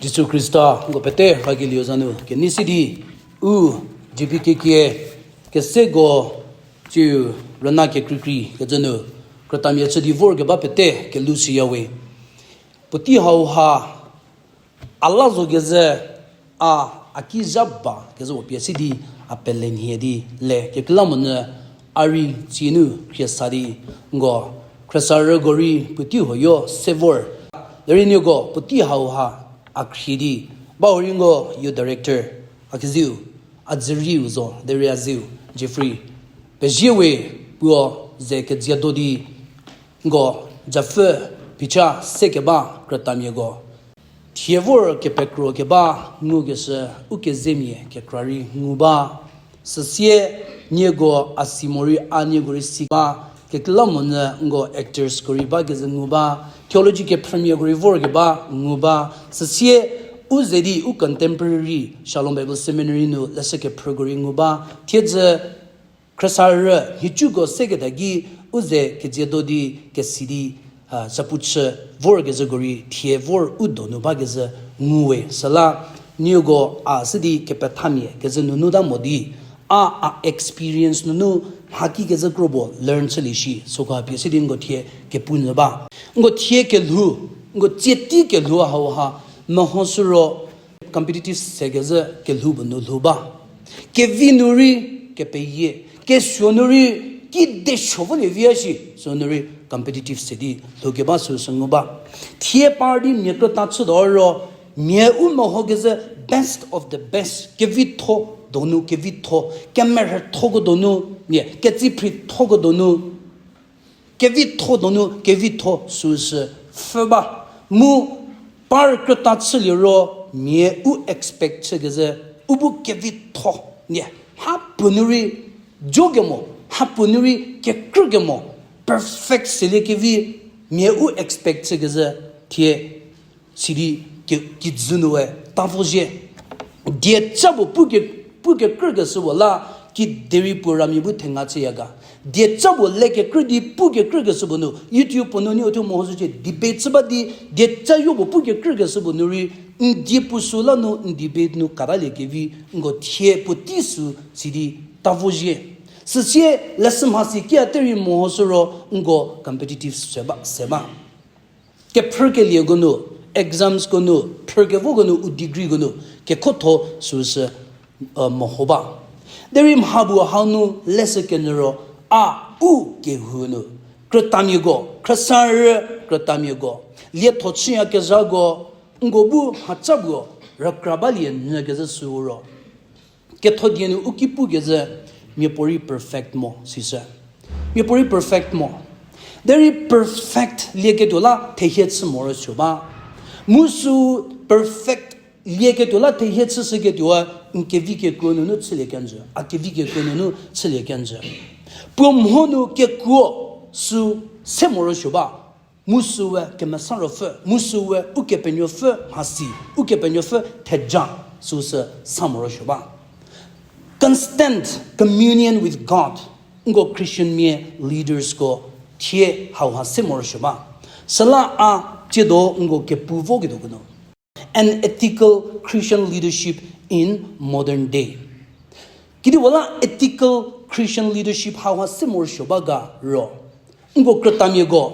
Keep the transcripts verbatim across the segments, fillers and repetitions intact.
Jisu Khrista nko pete rakelieu za nu kenei si di, u G B K K keseko tsiu rüna kekreikrei kecü nu, krütamia chü di vorkeba pete kelhou siya we. Puotei hauha a la zo kezhü, a, a ki zha ba kezhü puo pie si di a pele nhie di le kekreilamonyü a rei tsie nu khriesa di nko khriesarüko rei puotei huoyo se vor. Derei nieko puotei hauha a khrie di, ba u rei nko youth director a keziu, a dzüriu zo, derei a ziu Jeffrey pezie we, puo ze kedziado di nko japfü phicha sekeba krütamiako thie vor kepekro keba ngukeshü u kezemia kekra rei ngu ba. Süsie nieko a si morei a nieko rei si ba, kekreilamonyü nko actorsko rei ba kezhü ngu ba, theology kephrümiako rei vorkeba ngu ba. Süsie u ze di u contemporary Shalom Bible Seminary nu leshü kephrüko rei ngu ba. Thiedzü khriesarü nhicuko seketa ki u ze kedziado di kesi di, a, zapu chü vorkezhüko rei thie vor u donu ba kezhü ngu we. Süla nieko a si di kepethamia kezhü nunu ta mo di, a, a experience nunu mhaki kezhü kro puo learn chülie shi, süko pie si di nko thie kepu nyü ba. Nko thie kelhou, nko tsieti kelhou hauha mehoshü ro competitive se kezhü kelhou puo nu lhou ba. Kevi nu rei kepeyie, kesuo nu rei kide suo volie vi a shi, sünu rei competitive se di lhoukeba süsü ngu ba. Thie par di mia krüta chütuo ro, mia u meho kezhü best of the best, kevitho donu kevitho, kemerhüthoko donu, mia ketsiphrithoko donu, kevitho donu kevitho süsü pfhü ba. Mu par krüta chülie ro mia u expect chü kezhü u bu kevitho, nie, mhapuo nu rei jo kemo, mhapuo nu rei kekrü kemo, perfect selie kevi mia u expect chü kezhü thie sidi ke, kijü nu we ta vo zhie. Dieca puo pu ke, pu kekrü keshü puo la, kiderei puo ramia bu thenga chüya ga. Dieca puo le kekrü di pu kekrü keshü puo nu, YouTube puo nu nieko thuo mehoshücie, debate chü ba di, dieca yo puo pu kekrü keshü puo nu rei, n die puo sü la nu n debate nu katalie kevi, nko thie puotei sü sidi ta vo zhie. Süsie leshü mhasi kia te rei mehoshü ro nko competitive se ba, se ba. Kephrükelieko nu, examsko nu, phrükevoko nu, u degreeko nu kekhotho süsü, meho ba. Derei mha puo hau nu leshü kenyü ro, a, u kehou nu krütamiako, khrüsarü krütamiako, lietho chüyakezhako, nko bu mhaca puo rükra balie nyü kezhü süu ro, ketho die nu u ki pu kezhü, miapuorei perfect mo sisü. Miapuorei perfect mo. Derei perfect lieketuo la thehie chü morosuo ba. Mu sü perfect lieketuo la thehie chüshüketuo a, n kevi kekuo nunu chülie kenjü, a kevi kekuo nunu chülie kenjü. Puo mho nu kekuo sü se morosuo ba. Mu süwe Kemesa Ruopfü, mu süwe Ukepenuopfü mhasi, Ukepenuopfü theja süsü sa morosuo ba. Constant communion with God, nko Christian mia leadersko thie hauha se morosuo ba. Süla a tsiedo nko kepu voketuoko nu, an ethical Christian leadership in modern day. Kedipuo la ethical Christian leadership hauha se morosuo ba ga ro, nko krütamiako,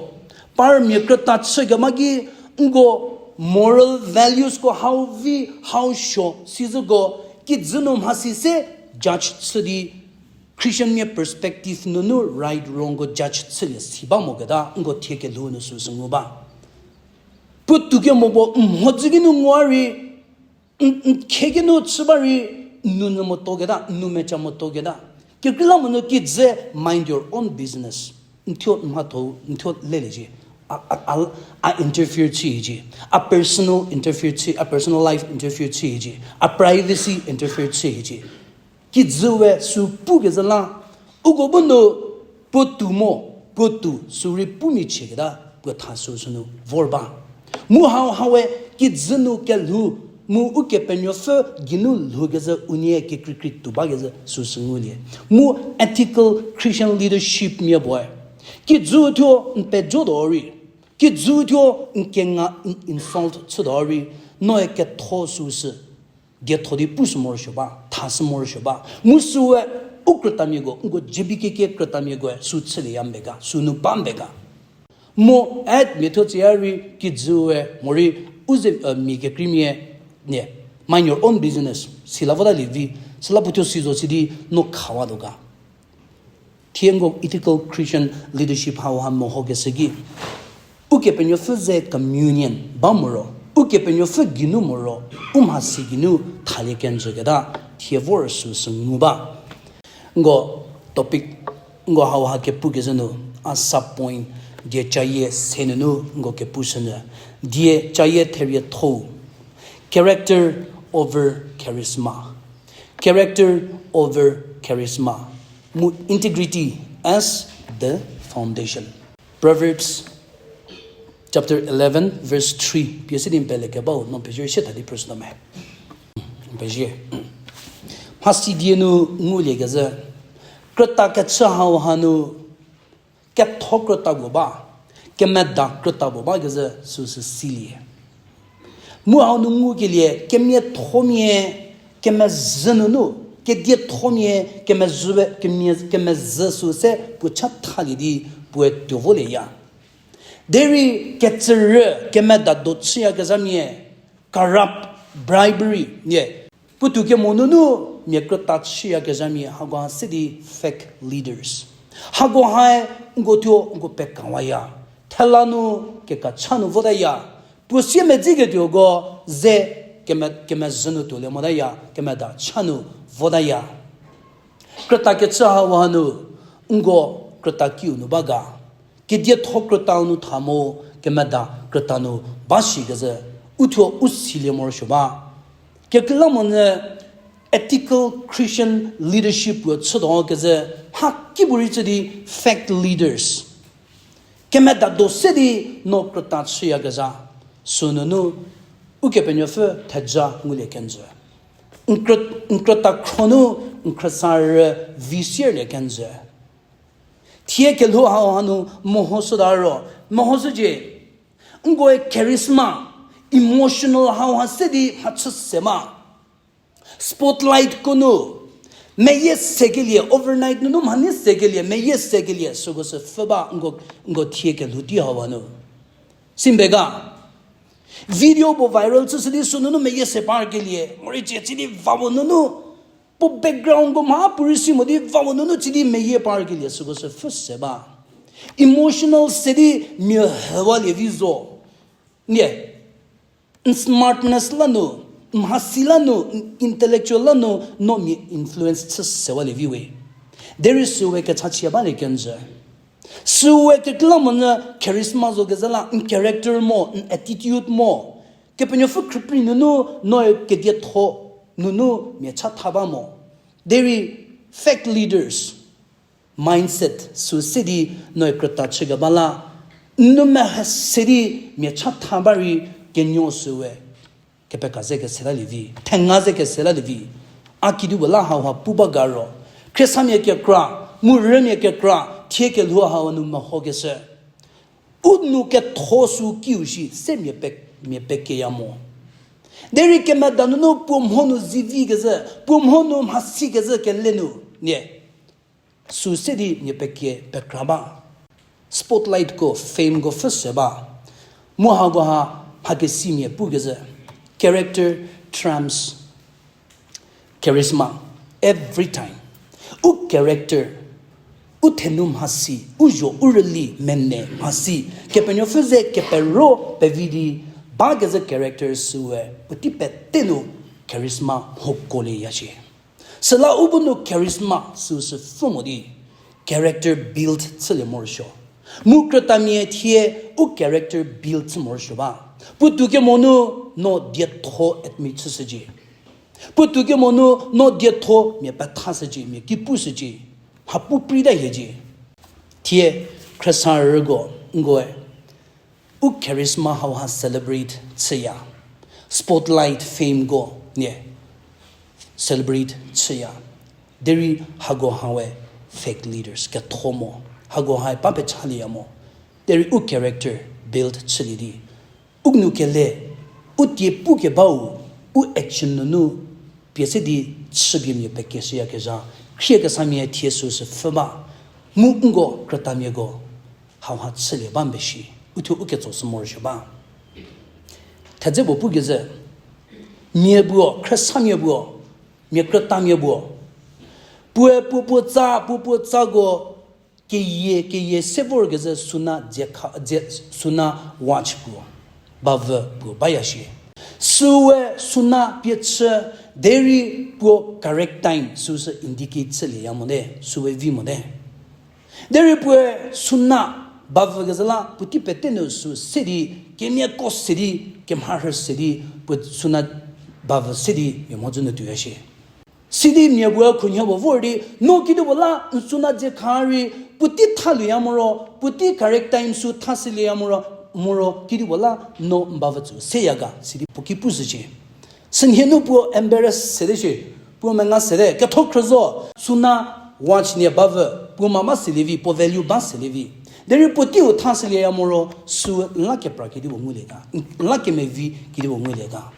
par mia krüta chü kema ki, nko moral valuesko hau vi hau suo sizüko, kijü nu mhasi se judge chü di, Christian mia perspective nunu right wrongko judge chülie si ba moketa nko thie kelhou nu süsü ngu ba. Puotou kemo puo n mhodzü ki nu ngua rei, n, n khe ki nu chü ba rei, n nou nyü motuoketa, n nou mecha motuoketa. Kekreilamonyü kijü mind your own business. N thuo n mhatho, n thuo lelecie. A, a, a, a interfere chü hiecie. A personal interfere chü, a personal life interfere chü hiecie. A privacy interfere chü hiecie. Kijüwe sü pukezhü la, uko bu nu puotou mo, puotou sü rei pumia chieketa puo tha süsü nu vor ba. Mu hau hawe kijü nu kelhou, mu Ukepenuopfü geinu lhoukezhü unie kekreikrei tuo bakezhü süsü ngulie. Mu ethical Christian leadership mia puoe, kijü thuo n pejotuo rei, kijü thuo n kenga n insult chütuo rei, Noe ketho süsü, dietho di pu sü morosuo ba, tha sü morosuo ba. Mu süe, u krütamiako, nko J B K K krütamiakoe, sü chülieya mbe ga, sünu ba mbe ga. Mo at miatho tseya rei kijüe morei u ze, eh, mia kekreimia, ne, mind your own business. Sila votalie vi, süla puo thuo si zo sidi no khawa do ga. Thie nko ethical Christian leadership hauha mehokeshü ki, Ukepenuopfü ze communion ba moro, Ukepenuopfü geinu moro, u mhasi geinu thalie kenjüketa, thie vor süsü ngu ba. Nko topic, nko hauha kepukezhü nu, a sub point, die cayie se nunu nko kepushünyü, die cayie theriethou, character over charisma. Character over charisma. Mu integrity as the foundation. Proverbs chapter eleven, verse three. Pie sidi n pele kebau, no pezie shie tadi verse no me. Pezie. Mhasi die nu nguliekezhü, krüta kechü hauha nu, ketho krüta puo ba, kemeda krüta puo ba kezhü süsü silie. Mu hau nu ngukelie, kemiathomia, kemezhü nunu, kediathomia, kemezhü, kemie-, kemezhü sü se puo chathalie di puoe tuo volieya. Derei kecürü, kemeda do chüyakezhamia, corrupt, bribery, nie. Puotou kemo nunu mia krüta chüyakezhamia hakoha se di fake leaders. Hakohae nko thuo nko pekawaya. Thela nu kekacha nu votaya. Puo siemedziketuoko ze keme-, kemezhü nu tuolie motaya, kemeda cha nu votaya. Krüta kechü hauha nu, nko krüta kiu nu ba ga. Kedietho krüta nu tha mo, kemeda krüta nu ba shi kezhü, uthuo u silie morosuo ba. Kekreilamonyü ethical Christian leadership puo chütuo kezhü, mha kipuorei chü di fake leaders. Kemeda do se di no krüta chüyakezha, sünunu, Ukepenuopfü theja ngulie kenjü. N krü-, n krüta khro nu, n khrüsa rü vi sierlie kenjü. Thie kelhou hauha nu mehoshüta ro, mehoshücie. Nkoe charisma, emotional hauha se di mhachü se ma. Spotlight ko nu, meyie sekelie, overnight nunu mhanie sekelie, meyie sekelie, süko sü pfhü ba nko, nko thie kelhou tei hauha nu. Simbe ga, video puo viral chüshü di sünunu meyie se parkelie, morei cie chü di vawo nunu, puo background ko mha puorei si mo di vawo nunu chü di meyie parkelie süko sü pfhü se ba. Emotional se di mia hewalie vi zo. Nie, n smartness la nu, n mhasi la nu, n intellectual la nu, no mia influence chü sewalie vi we. Derei süwe kechachie balie kenjü. Süwe kekreilamonyü charisma zo kezha la, n character mo, n attitude mo. Kepenuopfü khrüprei nunu, noe kedietho nunu mia chatha ba mo. Derei fake leaders, mindset sü se di noe krüta chükeba la, n nou mehe se di mia chatha ba rei kenuo süwe. Kepeka ze kese lalie vi, thenga ze kese lalie vi. A kidipuo la hauha pu ba ga ro, khriesamia kekra, mu rümia kekra, thie kelhou hau nu mehokeshü. U nou ketho sü kiu shi se mia pe-, mia pekeya mo. Derei kemeda nunu puo mho nu zivi kezhü, puo mho nu mhasi kezhü kele nu, nie. Sü se di mia pekie pekra ba. Spotlight ko, fame ko pfhü se ba. Mu hakoha mhakesimia pu kezhü. Character trumps charisma every time. U character, u thenu mhasi, u zho u rüli mene mhasi, Kepenuopfü ze kepero pevi di ba kezhü character süwe puotei pete nu charisma mhokolieya shie. Süla u bu nu charisma süsü pfhü mo di character build chülie morosuo. Mu krütamia thie u character build chü morosuo ba. Puotou kemo nu no dietho admit chüshücie. Puotou kemo nu no dietho mia pethashücie, mia ki pushücie. Mha pu preita hiecie. Thie khrüsa rüko nkoe u charisma hauha celebrate chüya. Spotlight, fame ko nie celebrate chüya. Derei hako hae fake leaders ketho mo. Hako hae pa pechalieya mo. Derei u character build chülie di u nou kele, U tie pukebau, u action nunu, pie se di chübiemia pekeshüyakezha, khrie kesamia thie süsü pfhü ba, mu nko krütamiako, hauha chülie ba mbe shi, uthuo u ketso sü morosuo ba. Thedze puo pukecü, mia puo, khriesamia puo, mia krütamia puo, puoe puo puo tsa, puo puo tsako, keyie, keyie se vorkezhü suna dze kha, dze, suna watch puo, bavü puo baya shie. Süe suna pie chü, derei puo correct time süsü indicate chülieya mote, süe vi mote. Derei puoe suna bavükezhü la puotei pete nu sü se di, kemiako se di, kemharhü se di, puo suna bavü se di mia mhodzü nu tuoya shie. Sidi mia puoe khunhie puo vor di, no kedipuo la n suna dze kha rei, puotei thalieya moro, puotei correct time sü thashülieya moro, moro kedipuo la no n bavü tsü seya ga, sidi puo ki pushücie. Sünhie nu puo embarrass sete shie, puo menga sete, ketho khrü zo, suna watch nie bavü, puo mama selie vi, puo value ba selie vi. Derei puoteiu thashülieya moro, sü n la kepra kedipuo ngulie ga, n la kemevi kedipuo ngulie ga.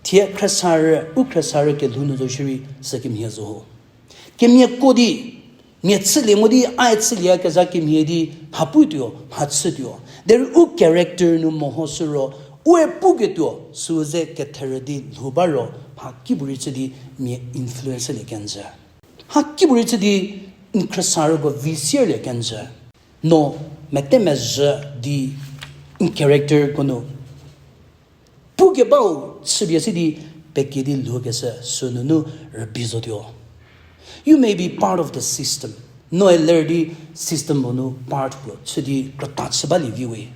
Thie khriesarü, u khriesarü kelhou nu zo shierei sü kemhie zo ho. Kemiako di, mia chülie mo di, a-e chülieyakezha kemhie di, mha putuo, mha chütuo. Derei u character nu mehoshü ro, u-e puketuo, sü ze ketherü di lhou ba ro, mha kipuorei chü di mia influencelie kenjü. Mha kipuorei chü di n khriesarüko vi sierlie kenjü. No, mete mezhü di n characterko nu pukebau chüpie se di pekie di lhoukeshü sünunu rübei zotuo. You may be part of the system. Noe ler di system puo nu part puo chü di krüta chü balie vi we.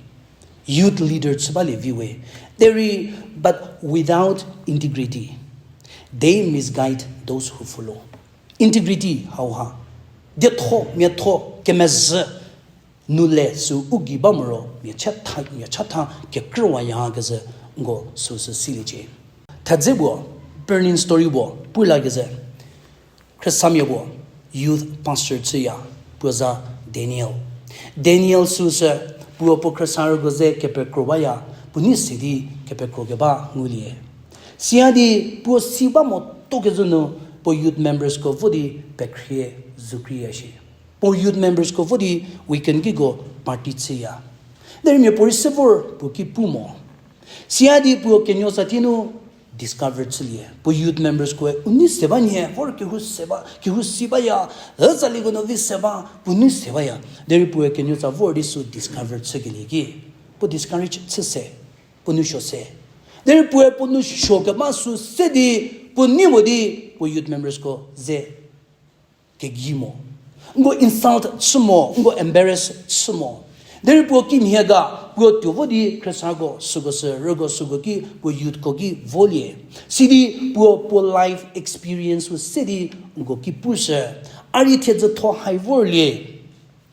Youth leader chü balie vi we. Derei, but without integrity, they misguide those who follow. Integrity hauha, dietho, miatho, kemezhü nu le sü u gei ba moro, mia chatha, mia chatha kekrüwayakezhü nko süsü siliecie. Thedze puo, burning story puo, pu lakezhü. Khriesamia puo, youth pastor chüya, puo za Daniel. Daniel süsü, puo puo khriesarüko ze kepekro baya, puo nei se di kepekro keba ngulie. Siya di puo si ba motokezhü nu, puo youth membersko vo di pekhrie zükriya shi. Puo youth membersko vo di weekend kiko party chüya. Derei miapuorei se vor puo ki pu mo. Siya di puo kenuo tsatie nu discover chülie. Puo youth memberskoe u nei se ba nhie, vor kehou se ba, kehou si baya, üzaliko nu vi se ba, puo nei se baya. Derei puoe kenuo tsa vor di sü discover chükelie ki, puo discourage chü se, puo nou suo se. Derei puoe puo nou suo keba sü se di, puo nei mo di, puo youth membersko ze kegei mo. Nko insult chü mo, nko embarrass chü mo. Derei puo kimhie ga, puo tuo vo di khriesako, süko sü, rüko süko ki, puo youthko ki volie. Sidi puo, puo life experience-u se di nko ki pushü. A rei thiedzü tho hai vorlie.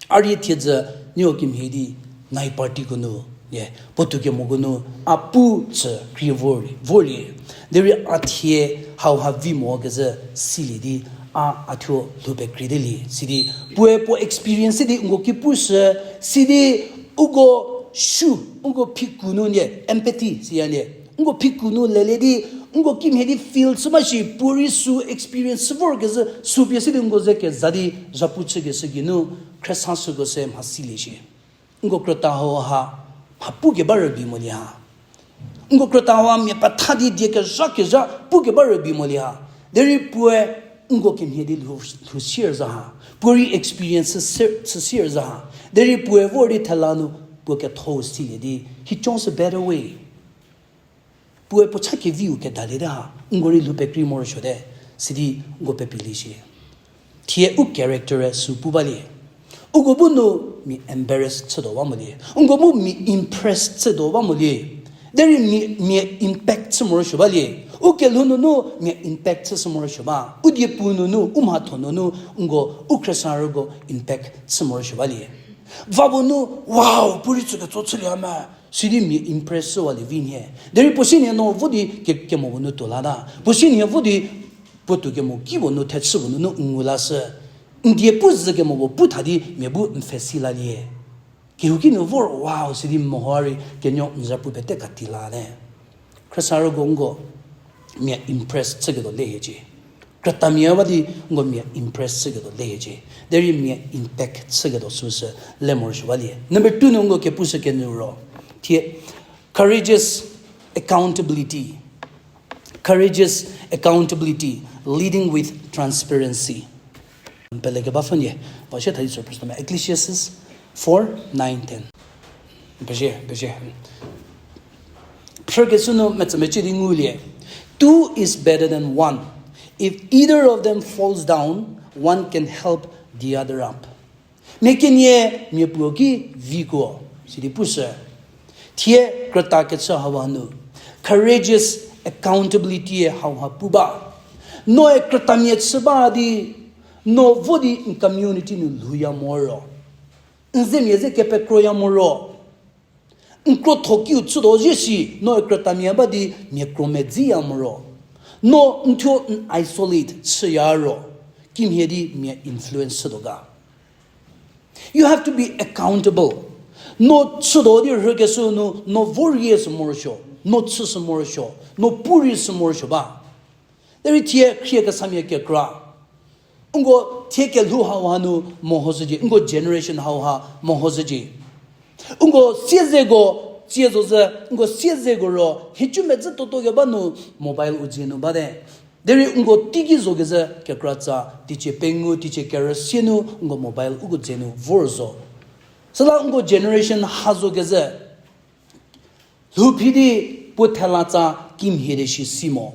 A rei thiedzü nieko kimhie di night partyko nu, ye, puotou kemoko nu, a pu chü krie vor, vorlie. Derei a thie hauha vi mokezhü silie di, a, a thuo lhou pekrie delie. Sidi, puoe puo experience di nko ki pushü, sidi, uko shu, uko phiku nu nie, empathy, siya nie. Nko phiku nu lelie di, nko kimhie di feel chü ba shi, puorei sü experience chü vorkezhü, sü pie se di nko ze keza di, zhapu chükeshü geinu, khriesa süko se mha silie shi. Nko krüta hauha, mha pukeba rübei molie ha. Nko krüta hauha mia petha di die kezha kezha pukeba rübei molie ha. Derei puoe nko kimhie di lhou, lhou sier za ha. Puorei experience chü, chü sier za ha. Derei puoe vor di thela nu puo ketho silie di, he chose a better way. Puoe puo cha keviu kedaliete ha, nko rei lhou pekrei morosuote, sidi nko pepilie shie. Thie u character-e sü pu balie. Uko bu nu mia embarrass chütuo ba molie. Nko bu mia impress chütuo ba molie. Derei mia, mia impact chü morosuo balie. U kelhou nunu mia impact chüshü morosuo ba. U diepu nunu, u mhatho nunu, nko u khriesarüko impact chü morosuo balie. Va puo nu, wow, puorei tsüketso chülie me. Sidi mia impress chüwalie vi nhie. Derei puo sinie no vo di ke, kemo puo nu tuo lata. Puo sinie vo di puotou kemo ki puo nu thechü puo nunu ngu lashü. N die pu zhü kemo puo pu tha di mia bu n pfhe si lalie. Kehouki nu vor wow sidi meho rei kenuo n zhapu pete kati late. Khriesarüko nko mia impress chüketuo le hiecie. Krütamia ba di nko mia impress chüketuo le hiecie. Derei mia impact chüketuo süsü le morosuo balie. Number two nu nko kepushü kenu ro. Thie, courageous accountability. Courageous accountability, leading with transparency. Pele keba pfhünie, ba shie thadi sü Ecclesiastes four, nine, ten. Pezie, pezie. Phrükeshü nu metsümecie di ngulie. Two is better than one. If either of them falls down, one can help the other up. Mia kenie mia puo ki vikuo, sidi pushü. Thie krüta kechü hauha nu, courageous accountability hauha pu ba. Noe krütamia chü ba di, no vo di n community nu lhouya moro. N zemia ze kepekroya moro. N krotho kiu chütuo zhie shi, noe krütamia ba di mia kro medziya moro. No n thuo n isolate chüya ro, kimhie di mia influence chütuo ga. You have to be accountable. No chütuo di rhükeshü nu, no vorie sü morosuo, no chü sü morosuo, no purei sü morosuo ba. Derei thie khrie kesamia kekra. Nko thie kelhou hauha nu mehoshücie, nko generation hauha mehoshücie. Nko siezeko, tsie zo zhü, nko siezeko ro, nhicu medzi toto keba nu mobile u dzie nu bate. Derei nko teiki zo kezhü kekratsa, teicie pengou, teicie kerüsie nu nko mobile uko dzie nu vor zo. Süla nko generation ha zo kezhü, lhou phi di puo thelatsa kimhie di shi si mo.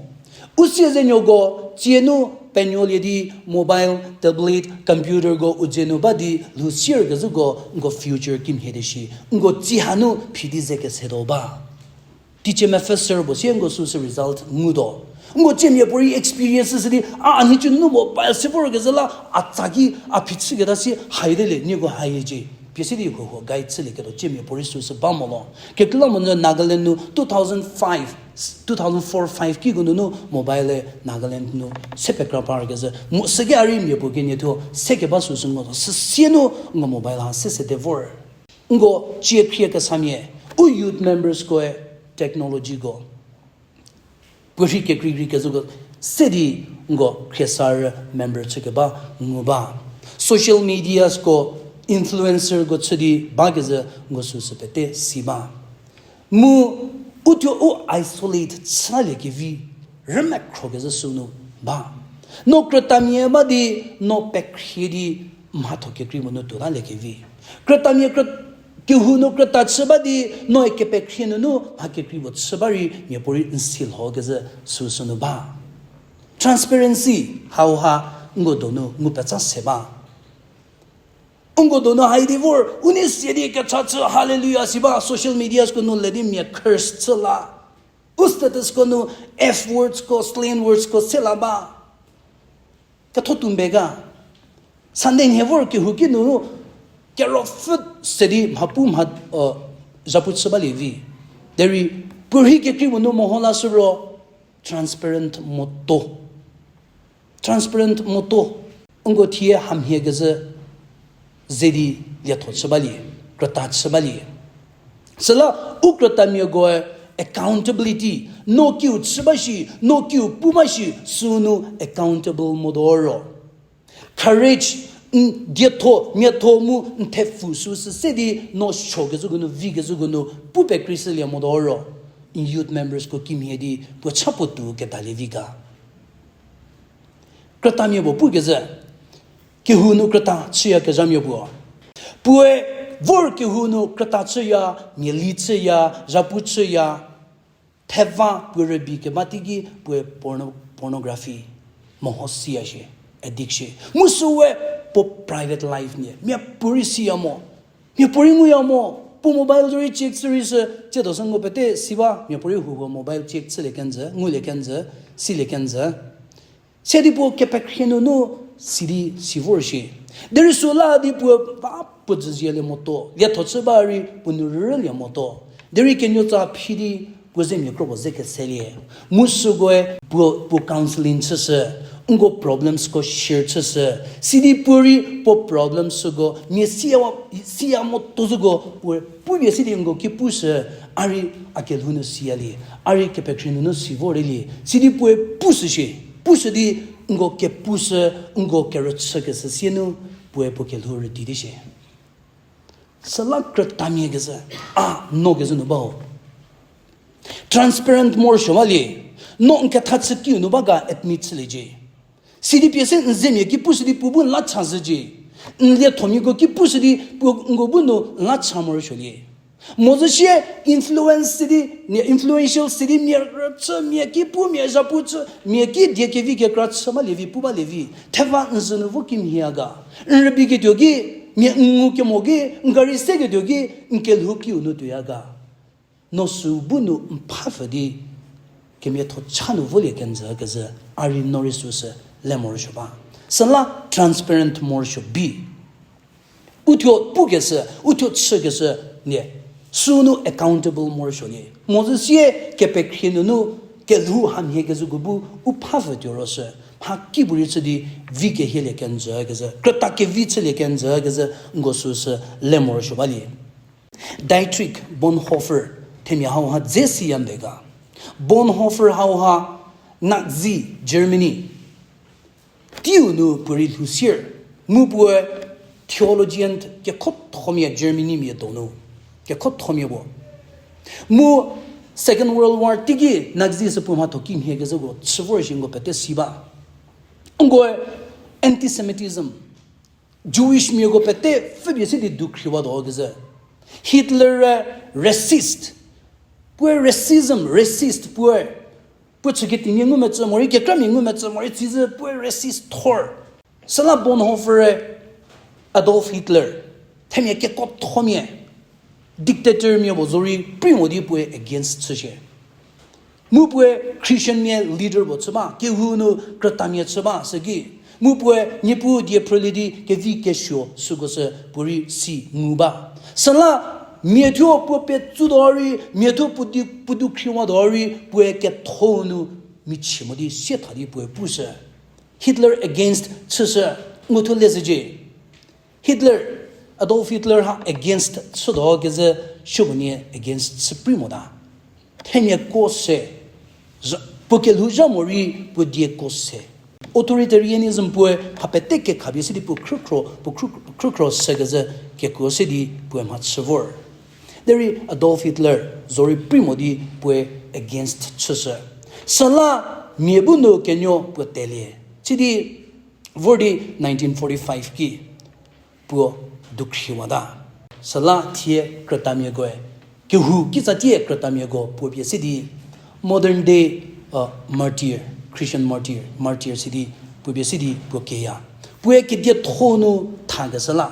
U siezenuoko tsie nu penuolie di mobile, tablet, computerko u dzie nu ba di lhou sier kezhüko nko future kimhie di shi. Nko tsie hanu phi di ze kesetuo ba. Teicie mepfü ser puo sie nko süsü result ngutuo. Nko tsie miapuorei experience sü di, a, a nhicu nu mobile se vor kezhü la, a tsaki, a phichüketa si, haide le, nieko haiecie. Pie se di huohuo guide chülieketuo tsie miapuorei süsü ba mo lo. Kekreilamonyü Nagaland nu two thousand five, two thousand four five kiko nunu mobile Nagaland nu se pekra par kezhü. Mu süki a rei miapuo kenie thuo se keba süsü ngo zo. Süsie nu nko mobile ha se sede vor. Nko cie khrie kesamia, u youth memberskoe technologyko puorhi kekreikrei kezhüko se di nko khriesarü member chükeba ngu ba. Social mediasko influencerko chü di ba kezhü nko süsü pete si ba. Mu u thuo u isolate chülie kevi rümekhro kezhü sünu ba. No krütamia ba di, no pekhrie di mhatho kekrei mo nu tuotalie kevi. Krütamia krü-, kehou nu krüta chü ba di, noe kepekhrie nunu mha kekrei puo chü ba rei miapuorei n si lho kezhü süsü nu ba. Transparency hauha nko donu ngu petsa se ba. Nko donu haidi vor, u nei sie di kecha chü hallelujah si ba, social mediasko nu le di mia curse chü la. U statusko nu F wordsko, slang wordsko se la ba. Ketho tumbe ga. Sunday nhie vor kehouki nunu, kerüpfü se di mhapu mha, uh, zhapu chü balie vi. Derei, puorhi kekrei mo nu meho la shü ro, transparent moto. Transparent moto. Nko thie hamhie kezhü ze di lietho chü balie, krüta chü balie. Süla u krütamiakoe accountability, no kiu chü ba shi, no kiu pu ma shi, sünu accountable modo ro. Courage, n dietho, miatho mu n thepfu süsü se di no suo kezhüko nu, vi kezhüko nu, pu pekrei shülie modo ro. Youth membersko kimhie di, puo cha puo tou kedalie vi ga. Krütamia puo pu kezhü, kehou nu krüta chüyakezhamia puo. Puoe vor kehou nu krüta chüya, miali chüya, zhapu chüya, theva puo rübei keba teiki puoe porno-, pornography, meho siya shie, addict shie. Mu süwe puo private life nie, miapuorei siya mo. Miapuorei nguya mo, puo mobile zorei check chü rei sü, tsiedo sü nko pete si ba, miapuorei huo mobile check chülie kenjü, ngulie kenjü, silie kenjü. Se di puo kepekhrie nunu si di si vor shie. Derei süla di puo ba puo dzüzielie moto, lietho chü ba rei puo nu rülie moto. Derei kenuotsa phi di puo zemia kro puo ze keselie. Mu sükoe puo, puo counselling chüshü, Nko problemsko share chüshü. Sidi puorei puo problemsko mia siya, siya mo tozüko puo, pupie sidi nko ki pushü, a rei a kelhou nu siya lie, a rei kepekhrie nunu si vor lie. Sidi puoe pushü shie, pushü di nko kepushü, nko kerüchü keshü sie nu puoe puo kelhou rüdi di shie. Süla krütamia kezü, a, no kezü nu ba ho. Transparent morosuo ba lie, no n ketha chü kiu nu ba ga admit chüliecie. Sidi pie se n zemia ki pushü di puo bu n la cha zhücie. N liethomiako ki pushü di puo nko bu nu n la cha morosuo lie. Mozü sie influence sidi, mia influential sidi mia rüchü, mia ki pu, mia zhapu chü, mia ki die kevi kekra chü ba lievi, pu ba lievi. Theva n zhü nu vo kimhie a ga. N rübiketuo ki, mia n ngu kemo ki, n gari seketuo ki, n kelhou kiu nu tuoya ga. No sü bu nu n phapfü di, kemiatho cha nu volie kenjü kezü, a rei no rei süsü le morosuo ba. Süla transparent morosuo bi. Uthuo pukeshü, uthuo chükeshü nie, sünu accountable morosuo nie. Mozü sie kepekhrie nunu kelhou hamhie kezüko bu u phapfü tuo ro sü, mha kipuorei chü di vi kehielie kenjü kezü, krüta kevi chülie kenjü kezü, nko süsü le morosuo ba lie. Dietrich Bonhoeffer, themia hauha dze siya mbe ga. Bonhoeffer hauha Nazi Germany teiu nu puorei lhou sier, mu puoe theologian kekhothomia Germany mia donu, kekhothomia puo. Mu Second World War teiki Nazi sü puo mhatho kimhie kezüko chü vor shi nko pete si ba. Nkoe antisemitism, Jewish miako pete pfhüpie si di dukhriwatuo kezü. Hitler racist. Puoe racism, racist puoe. Puo chüketimia ngumetsü morei, kekramia ngumetsü morei, tsizü puoe racist thor. Süla Bonhoeffer-e Adolf Hitler, themia kekhothomia, dictator mia puo zorei prei mo di puoe against chüshie. Mu puoe Christian mia leader puo chü ba, kehou nu krütamia chü ba süki. Mu puoe Niepuu die phrülie di kevi kesuo süko sü puorei si ngu ba. Süla miathuo puo petsutuo rei, miathuo puo di, puo dukhriwatuo rei, puoe ketho nu michie mo di sietha di puoe pushü. Hitler against chüshü, nguthuo lezhücie. Hitler, Adolf Hitler ha against chütuo kezü, supuonie against chü prei mota. Themiako se, puo kelhouzha morei puo dieko se. Authoritarianism puoe ha pete kekhapie si di puo khrükhro, puo khrü-, khrükhro se kezü kekuo se di puoe mhachü vor. Derei Adolf Hitler zorei prei mo di puoe against chüshü. Süla mia bu nu kenuo puo telie. Sidi vor di nineteen forty-five ki puo dukhriwata. Süla thie krütamiakoe, kehou kitsatie krütamiako puo pie si di modern day, uh, martyr, Christian martyr, martyr si di puo pie si di puo keya. Puoe kedietho nu thakeshü la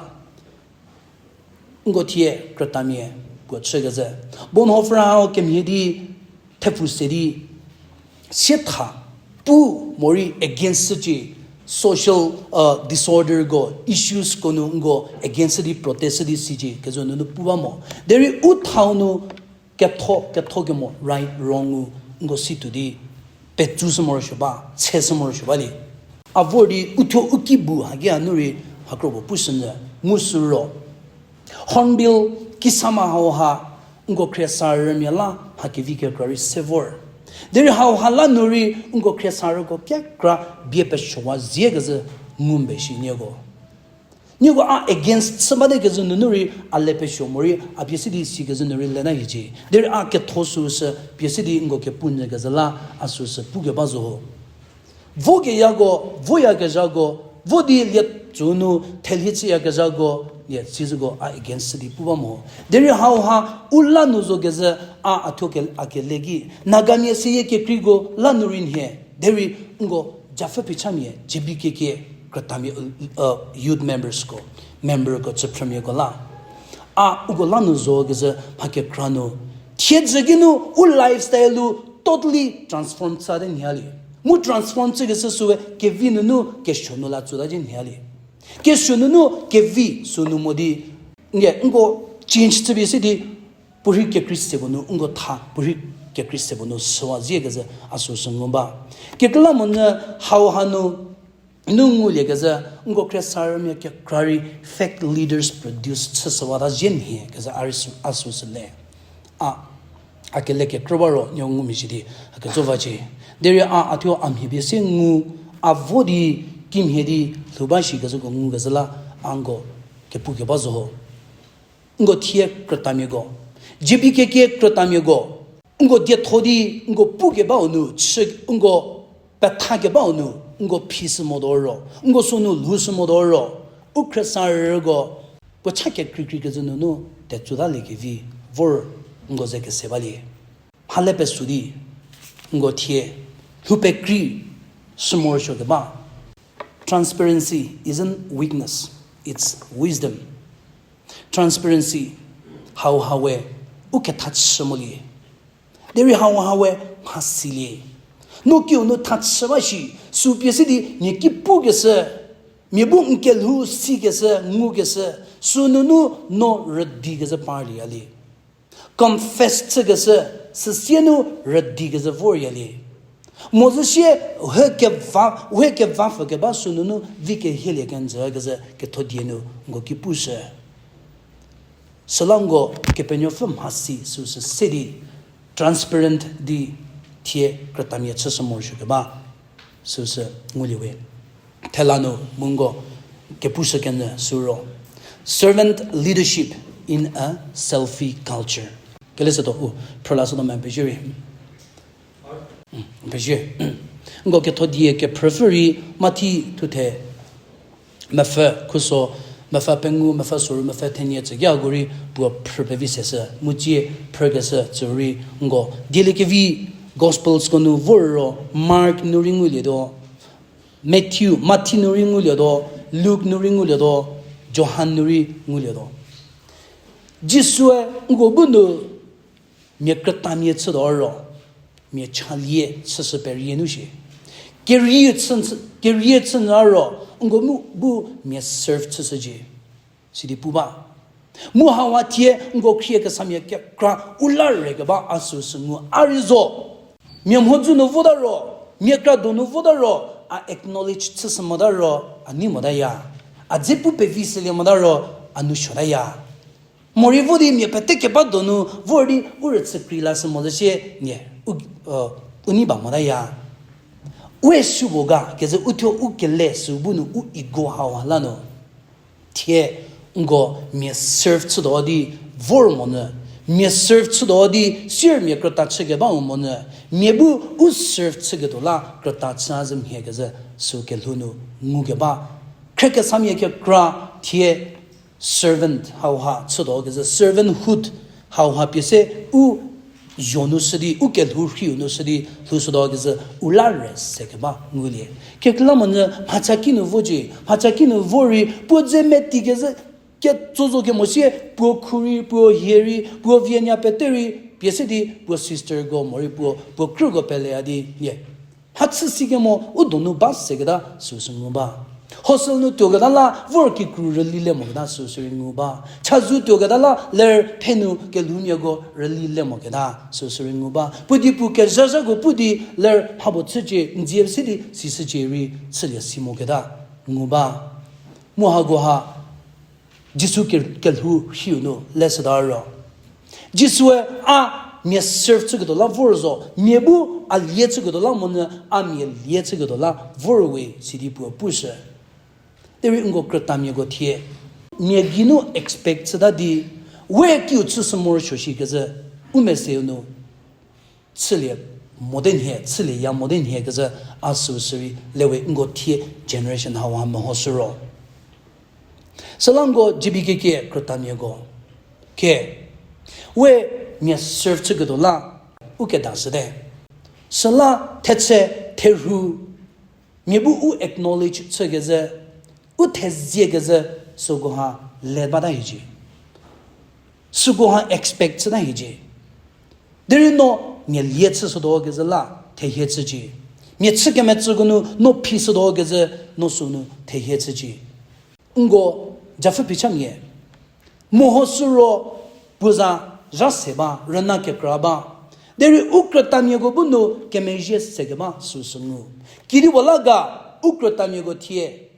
nko thie krütamia puo chükezhü. Bonhoeffer hau kemhie di thepfu se di sietha pu morei against sücie, social, uh, disorderko, issuesko nu nko against di protest di sicie kezü nunu pu ba mo. Derei u thau nu ketho, ketho kemo right wrong-u nko situo di petsu sü morosuo ba, tse sü morosuo ba li. A vor di uthuo u ki bu haki a nu rei hakro puo pushünyü, mu sü ro. Hornbill kisama hauha nko khriesarümia la mha kevi kekra rei se vor. Derei hauha la nu rei nko khriesarüko kekra bie pesuowa zhie kezhü ngu mbe shi nieko. Nieko a against chü bate kezhü nunu rei a le pesuo morei a pie si di si kezhü nu rei leta hiecie. Derei a ketho süsü pie si di nko kepunyü kezhü la a süsü pukeba zo ho. Vokeyako, voyakezhako, vo di lie tsü nu thelhi chüyakezhako, lie sizüko a against di pu ba mo. Derei hauha u la nu zo kezhü a a thuo ke-, a kele ki, Nagamia seyie kekreiko la nu rei nhie, derei nko japfü phichamiae, J B K K krütamia, uh, youth members ko, memberko, chüphrümiako la. A uko la nu zo kezhü mha kekra nu thiedzü ki nu u lifestyle-u totally transform chüta nhie le. Mu transform chükeshü süe kevi nunu kesuo nu la tsüta nhie le. Kesuo nunu kevi sünu mo di, nge nko change chüpie si di, puorhi kekrei se puo nu nko tha, puorhi kekrei se puo nu süwa zhie kezhü a süsü ngu ba. Kekreilamonyü hauha nu nu ngulie kezhü, nko khriesarümia kekra rei fake leaders produce chüshüwata zhie nhie kezhü a rei sü, a sü sü le. A, a kele kekrü ba ro, nio ngumezhie di, a kezo vacie. Derei a, a thuo a mhie pie se ngu, a vo di, kimhie di, lhou ba shi kezhüko ngu kezhü la, a nko kepu keba zo ho. Nko thie krütamiako. G B K K krütamiako. Nko dietho di, nko pu kebau nu, chü, nko petha kebau nu, nko phi sü mo do ro, nko sünu lhou sü mo do ro, u khriesarüko, puo cha kekreikrei kezhü nunu, tetsuta liekevi, vor, nko ze kese balie. Mha le pesu di, nko thie, lhou pekrei, sü morosuo keba. Transparency isn't weakness, it's wisdom. Transparency, hau hawe, u ketha chü molie. Derei hau hawe, mhasilie. No kiu nu tha chü ba shi, sü pie se di, mia ki pu kese, mia bu n kelhou si kese, ngu kese, sünunu no rüdi kese parlie a lie. Confess chü kese, süsie nu rüdi kese vor a lie. Mo zü sie, he keva, he keva pfü keba sünunu vi kehielie kenjü kese ketho die nu nko ki pushü. Süla nko Kepenuopfü mhasi süsü se di, transparent di thie krütamia chüshü morosuo keba süsü ngulie we. Thela nu mu nko kepushü kenyü sü ro. Servant leadership in a selfie culture. Kele süto u, phrüla süto me pezie rei. Pezie. Nko ketho die kephrüpfü rei Mathi thuthe mepfü khuso, mepfü pengou, mepfü soru, mepfü thenie tsü ki a ko rei puo phrü pevi seshü, mu tsie phrükeshü tsü rei nko dieliekevi Gospels ko nu vor ro, Mark nu rei ngulietuo, Matthew, Mathi nu rei ngulietuo, Luke nu rei ngulietuo, Johan nu rei ngulietuo. Jisue nko bu nu mia krütamia chütuo ro, mia chalie chüshü perie nu shie. Kerie chü, kerie chünyü ro, nko mu bu mia serve chüshücie. Sidi pu ba. Mu hawa thie nko khrie kesamia kekra u la re keba a süsü ngu a rei zo. Mia mhodzü nu vota ro, mia kra donu vota ro, a acknowledge chüshü mota ro, a nei motaya. A dze pu pevi sülie mota ro, a nou suotaya. Morei vo di mia pete keba donu vor di u rüchü krei lashü mo zü sie nie, u, u nei ba motaya. We sübo ga kezhü uthuo u kele sü bu nu u ego hawa la nu. Thie nko mia serve chütuo di vor monyü, mia serve chütuo di sier mia krüta chü keba u monyü, mia bu u serve chüketuo la krüta chü a zhü mhie kezhü sü kelhou nu ngu keba. Khriekesamia kekra thie servant hauha chütuo kezhü servanthood hauha pie se u zho nu shü di, u kelhou rhiu nu shü di lhoushütuo kezhü u la re se keba ngulie. Kekreilamonyü mhachaki nu vocie, mhachaki nu vo rei puo dze meti kezhü ketso zo kemo sie puo khu rei, puo hie rei, puo vienya pete rei, pie se di puo sisterko morei puo, puo krüko peleya di nie. Mhachü si kemo u donu ba seketa süsü ngu ba. Hostel nu tuoketa la vor kikru rüli le moketa süsü rei ngu ba. Chazou tuoketa la ler phenu kelhoumiako rüli le moketa süsü rei ngu ba. Puo di puo kezhazhako pu di ler mhapuo chücie, n dzie se di sishücie rei chülie si moketa ngu ba. Mu hakoha Jisu ke-, kelhou rhiu nu leshüta ro, Jisue a mia serve chüketuo la vor zo, mia bu a lie chüketuo la monyü a mia lie chüketuo la vor we sidi puo pushü. Derei nko krütamiako thie mia geinu expect chüta di, we kiu chüshü morosuo shi kezhü u meseu nu chülie mote nhie, chülieya mote nhie kezhü a süsü rei le we nko thie generation hauha mehoshü ro. Süla nko G B K K krütamiako ke, we mia serve chüketuo la u kedashüte. Süla thetse therhu mia bu u acknowledge chü kezhü, u thezie kezhü, sükoha le bata hiecie. Sükoha expect chüta hiecie. Derei no mia lie chüshütuo kezhü la thehie chücie. Mia chü kemetsüko nu no phishütuo kezhü no sünu thehie chücie. Nko japfü phichümia mehoshü ro puo za zha se ba, rüna kekra ba. Derei u krütamiako bu nu kemezhie se keba süsü ngu. Kidi puo la ga, U krütamiako thie,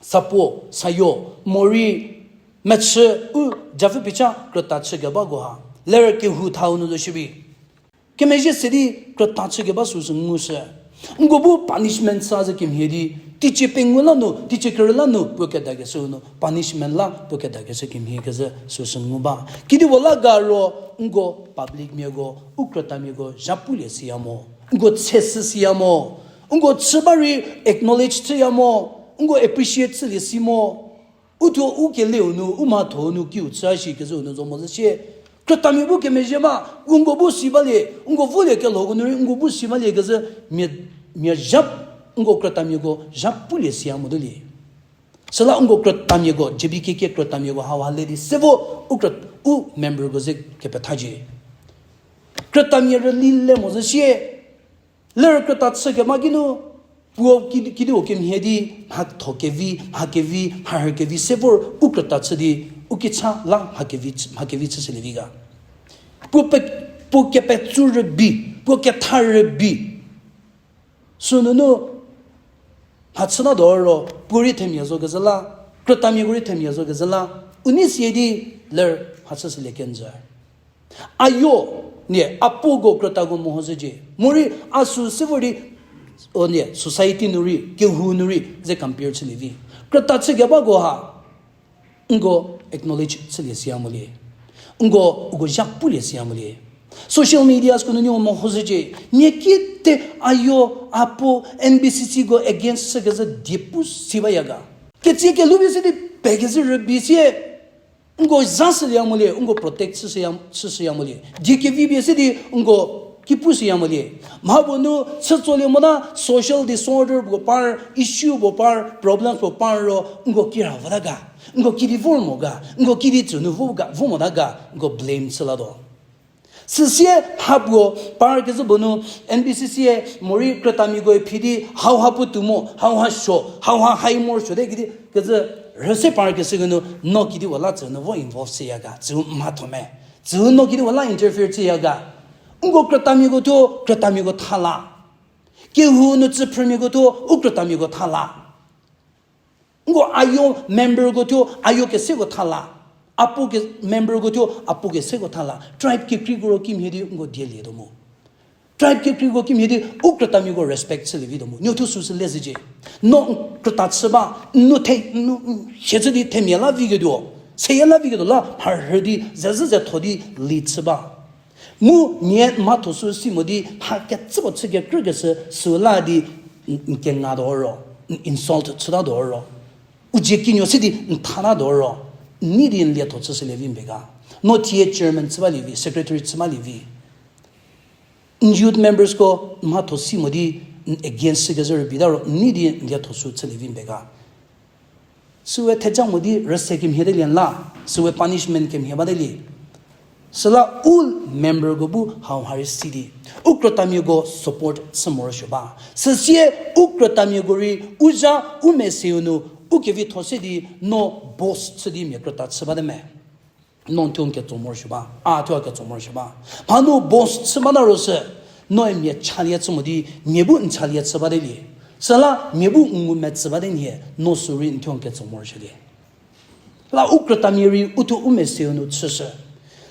sapuo, sayo, morei, mechü, u, japfü picha krüta chükebako ha. Ler kehou thau nu zo shierei. Kemezhie se di krüta chükeba süsü ngushü. Nko bu punishment sa zhü kemhie di, teicie pengou la nu, teicie kerü la nu, puo kedakeshü nu, punishment la puo kedakeshü kemhie kezhü süsü ngu ba. Kidi puo la ga ro, nko public miako, u krütamiako, zha pulie siya mo. Nko chesü siya mo. Nko chü ba rei acknowledge chüya mo. Nko appreciate chülie si mo. U thuo u keleu nu, u mhatho nu kiu chü shi kezhü nu zo mo zhü sie. Krütamia bu kemezhie ba, u nko bu si balie, nko volie kelhoko nu rei nko bu si balie kezhü mia, mia zha, nko krütamiako zha pulie siya mo du lie. Süla nko krütamiako, J B K K krütamiako hauha le di se vo u krüt-, u memberko ze kepethacie. Krütamia rüli le mo zhü sie, ler krüta chükeba kinu, puo kidi, kidi u kemhie di, mhatho kevi, mha kevi, mharhü kevi, se vor u krüta chü di, u kicha la mha kevi, mha kevi chüshülie vi ga. Puo pe, puo kepetsu rübei, puo ketha rübei. Sünunu, mhachüta do ro, puo rei themia zo kezhü la, krütamiako rei themia zo kezhü la, u nei sie di, ler mhachüshülie kenjü. Ayo, nie, a puoko krütako mehoshücie. Morei a sü se vor di, o nie, society nu rei, kehou nu rei, ze compare chülie vi. Krüta chükebako ha, nko acknowledge chülie siya molie. Nko uko zha pulie siya molie. Social medias ko nu nuo mehoshücie. Mia kite ayo a puo N B C C ko against chükezhü die pu si baya ga. Ketsie kelhupie se di pekezhü rübei sie. Nko zha shüya molie, nko protect chüshüya, chüshüya molie. Die kevipie se di nko ki pushüya molie. Mha puo nu chütsolie mota social disorder puo par, issue puo par, problems puo par ro, nko kira vota ga, nko kidi vor mo ga, nko kidi tsünu vo ga, vo mota ga, nko blame chü latuo. Süsie mha puo par kezhü puo nu N B C C e morei krütamiako phi di hauha puotou mo, hauha suo, hauha hai morosuote kidi kezhü rhüse par keshü kenu no kidi puo la tsünu vo involve chüya ga, tsü mhatho me. Tsü no kidi puo la interfere chüya ga. Nko krütamiako thuo, krütamiako tha la. Kehou nu tsüphrümiako thuo, u krütamiako tha la. Nko ayo memberko thuo, ayo keseko tha la. A puo ke, memberko thuo, a puo keseko tha la. Tribe kekreiko ro kimhie di nko dielietuo mo. Tribe kekreiko kimhie di u krütamiako respect chülie vituo mo. Nuo thuo süsü lezhücie. No krüta chü ba, nu the, nu, hie chü di themia la viketuo. Seyie la viketuo la, mharhü di, zezhü zetho di, li chü ba. Mu nie mhatho sü si mo di, ha kecüpuo chü kekrükeshü sü la di, n-, n-, kengatuo ro, n-, insult chütatuo ro. U dzie kinuo se di, n thanatuo ro, n nei di n lietho chüshülie vi mbe ga. No thie chairman chü balie vi, secretary chü balie vi. N youth members ko mhatho si mo di, n against chükezhü rübeita ro, n nei di n lietho sü chülie vi mbe ga. Süwe theja mo di rüse kemhie de lie la, süwe punishment kemhie ba de lie. Süla u memberko bu hauha rei si di, u krütamiako support chü morosuo ba. Süsie u krütamiako rei u zha u meseu nu u kevitho se di no boss chü di mia krüta chü bate me. No n thuo n ketso morosuo ba, a thuo a ketso morosuo ba. Mhanu boss chü bata ro sü, noe mia chalie chü mo di, mia bu n chalie chü bate lie. Süla mia bu n ngumetsü bate nhie, no sü rei n thuo n ketso morosuo lie. La u krütamia rei u thuo u meseu nu chüshü.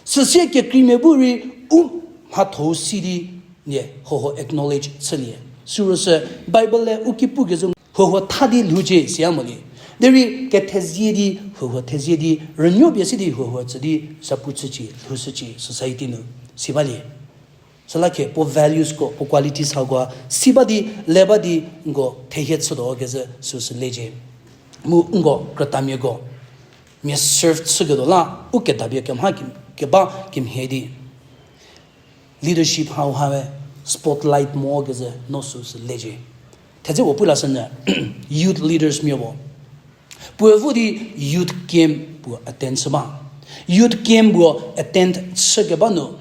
Süsie kekreimia bu rei u mhatho si di nie, hoho acknowledge chülie. Sü ro sü Bible le u ki pukezhü hoho tha di lhoucie siya molie. Derei kethezie di, hoho thezie di, rünuo pie si di hoho tsü di, zapu chücie, lhoushücie, society nu si balie. Süla khie puo values ko, puo qualities hako si ba di, le ba di, nko thehie chütuo kezhü süsü lecie. Mu nko krütamiako mia serve chüketuo la, u kedapie kemha kim-, keba kemhie di. Leadership hauha we spotlight mo kezhü no süsü lecie. Thedze puo pu la sünyü, youth leaders mia puo. Puo vo di youth camp puo attend chü ba. Youth camp puo attend chükeba nu,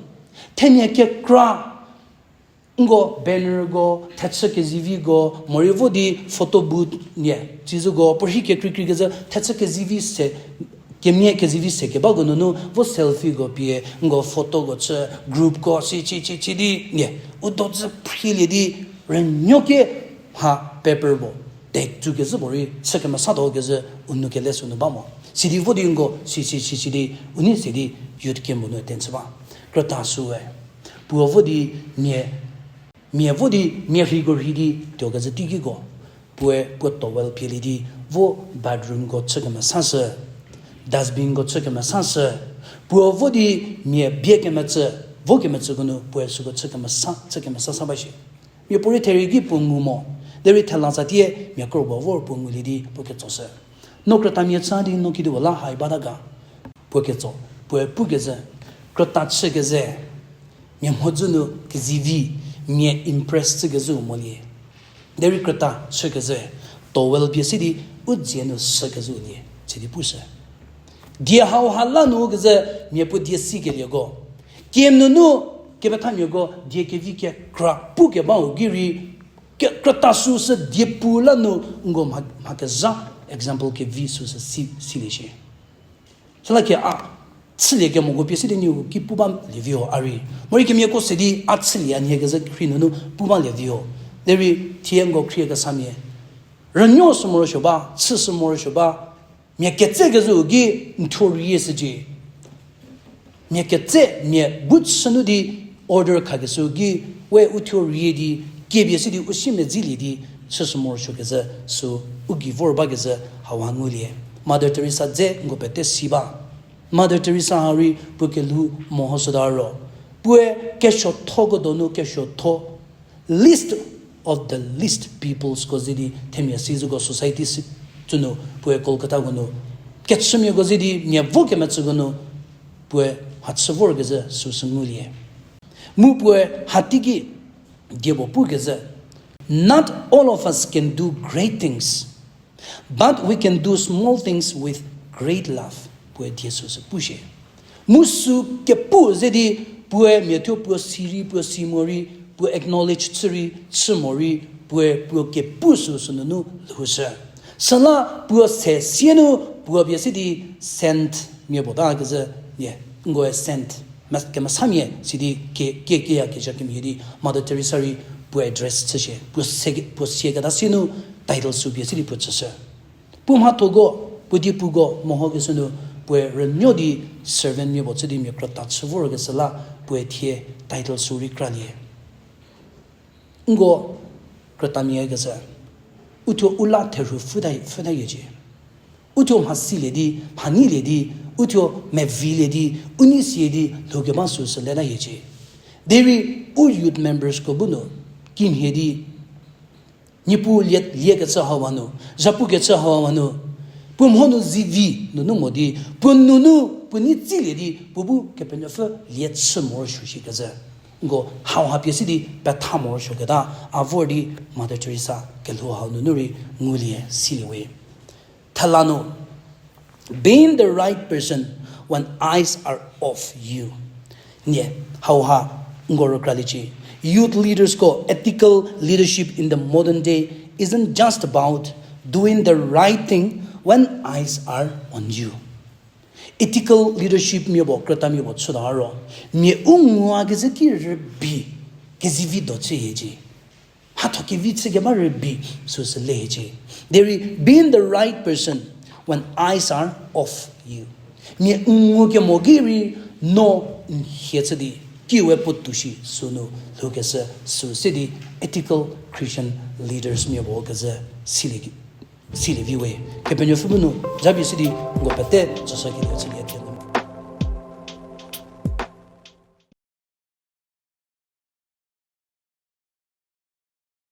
themia kekra nko bannerko, thechü keziviko, morei vo di photo booth nie, tsizüko, puo rhi kekreikreikezhü thechü kezivi se, kemia kezivi se kebako nunu vo selfieko pie, nko photoko chü, groupko si chi chi chi di nie, u do dzü phrilie di, rünuoke mha paper puo, Tetu kezhü puorei chü kemesatuo kezhü u nou kele sünu ba mo. Sidi vo di nko, si, si, si, sidi, u nei sidi youth camp nu attend chü ba. Krüta süe. Puo vo di mia, mia vo di mia rheiko rhei di tuo kezhü teikiko. Puoe puo towel pielie di vo bathroomko chü kemesashü, dustbinko chü kemesashü. Puo vo di mia bie kemetsü, vo kemetsüko nu puoe süko chü kemesa, chü kemesasa ba shi. Mia puorei therei ki puo ngu mo, derei thela zatie mia kro puo vor puo ngulie di puo ketsoshü. No krütamia chü di no kedipuo la hai bata ga. Puo ketso, puoe pu kezhü, krüta chü kezhü, mia mhodzü nu kezivi, mia impress chü kezhü molie. Derei krüta chü kezhü, towel pie se di u dzie nu sü kezhü lie, sidi pushü. Die hauha la nu kezhü mia puo die sikelieko. Kiem nunu kepethamiako die kevi kekra pu kebau gei rei, ke-, krüta süsü die pu la nu nko mha, mha kezha example kevi süsü si, silie shie. Süla ke a chülie kemoko pie se di nieko ki pu ba lievi ho a rei. Morei kemiako se di a chülie a nie kezhü rhei nunu pu ba lievi ho. Derei thie nko khrie kesamia. Rünuo sü morosuo ba, chü sü morosuo ba, mia ketse kezhü ki n thuo rie shücie. Mia ketse, mia bu chü nu di order khakeshü ki, we u thuo rie di, kiepie se di u si medzilie di, chü sü morosuo kezhü, sü u gei vor ba kezhü, hauha ngulie. Mother Teresa dze nko pete si ba. Mother Teresa ha rei puo kelhou mehoshüta ro. Puoe kesuothokodo nu kesuotho, least of the least peoplesko ze di themia si züko society si, tsünu puoe Kolkatako nu kechümiako ze di mia vo kemetsüko nu puoe mhachü vor kezhü süsü ngulie. Mu puoe hatei ki diebo pu kezhü, not all of us can do great things, but we can do small things with great love, puoe die süsü pu shie. Mu sü kepu ze di puoe mia thuo puo si rei, puo si mo rei, puo acknowledge chü rei, chü mo rei, puoe puo kepu süsü nunu lhoushü. Süla puo se sie nu puo pie se di saintmia puo ta kezhü, nie, nkoe saint, mes-, kemesamia sidi ke, ke, keyakezha kemhie di Mother Teresa rei puo address chü shie, puo se, puo sieketa sie nu title sü pie se di puo chüshü. Puo mhathoko, puo diepuko mehokeshü nu, puoe rünuo di servantmia puo chü di mia krüta chü vorkeshü la, puoe thie title sü rei kralie. Nko krütamia kezhü, uthuo u la therhu pfhüta, pfhütayiecie. Uthuo mha silie di, mha neilie di, uthuo mevilie di, u nei sie di lhoukeba süsü letayiecie. Derei u youth membersko bu nu kimhie di, Niepuu lie, liekecü hauha nu, zhapukecü hauha nu, puo mho nu zivi nunu mo di, puo nunu, puo nei tsilie di puo bu Kepenuopfü lie chü morosuo shi kezhü. Nko hauha pie si di petha morosuoketa, a vor di Mother Teresa kelhou hau nunu rei ngulie silie we. Thela nu, being the right person when eyes are off you. Nie, hauha, nko rükraliecie. Youth leadersko ethical leadership in the modern day isn't just about doing the right thing when eyes are on you. Ethical leadershipmia puo, krütamia puo chüta ro, mia u ngua kezhü ki rübei, kezivi do chü hiecie. Mhatho kevi chü keba rübei süsü le hiecie. Derei being the right person when eyes are off you. Mia ngu kemo ki rei no n hie chü di, kiwe puotou shi sünu lhoukeshü süsü di ethical Christian leadersmia puo kezhü silie, silie vi we. Kepenuopfü bu nu japie si di nko pete tsüshükelie chülie.